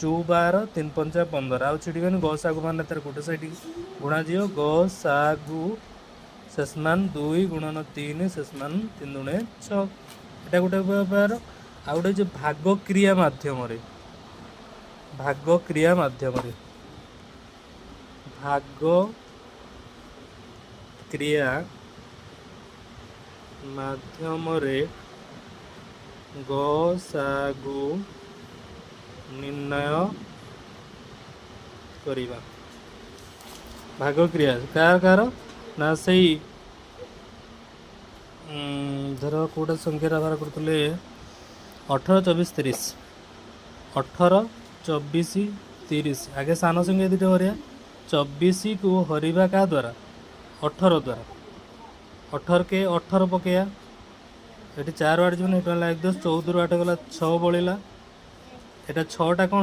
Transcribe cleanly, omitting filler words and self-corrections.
ଚଉ 12, ତିନି ପଞ୍ଚା 15। ଆଉ ଛିଡ଼ିବେନି। ଗ ସାଗୁ ମାନେ ତାର ଗୋଟେ ସାଇଡ଼ ଗୁଣାଯିବ। ଗ ସାଗୁ ଶେଷ ମାନ 2 ଗୁଣନ 3, ଶେଷ ମାନ 3 ଦୁଣେ 6। ଏଇଟା ଗୋଟେ ଉପାୟ। ଆଉ ଗୋଟେ ଯେ ଭାଗ କ୍ରିୟା ମାଧ୍ୟମରେ, ଭାଗ କ୍ରିୟା ମାଧ୍ୟମରେ, ଭାଗ କ୍ରିୟା ମାଧ୍ୟମରେ ଗସାଗୁ ନିର୍ଣ୍ଣୟ କରିବା। ଭାଗ କ୍ରିୟା କାହାର କାହାର ନା ସେଇ ଧର କେଉଁଟା ସଂଖ୍ୟାଟା ବାହାର କରୁଥିଲେ? 18, 24, 30। 18, 24, 30। ଆଗେ ସାନ ସଂଖ୍ୟା ଦୁଇଟା ହରିବା। 24କୁ ହରିବା କାହା ଦ୍ୱାରା? 18 ଦ୍ୱାରା। 18 କେ 18 ପକେଇବା। ଏଠି 4 ଆଠ ଯିବନି, ଏଠି ହେଲା 1 10। 14ରୁ 8 ଗଲା 6 ବଳିଲା। ଏଇଟା 6ଟା କ'ଣ?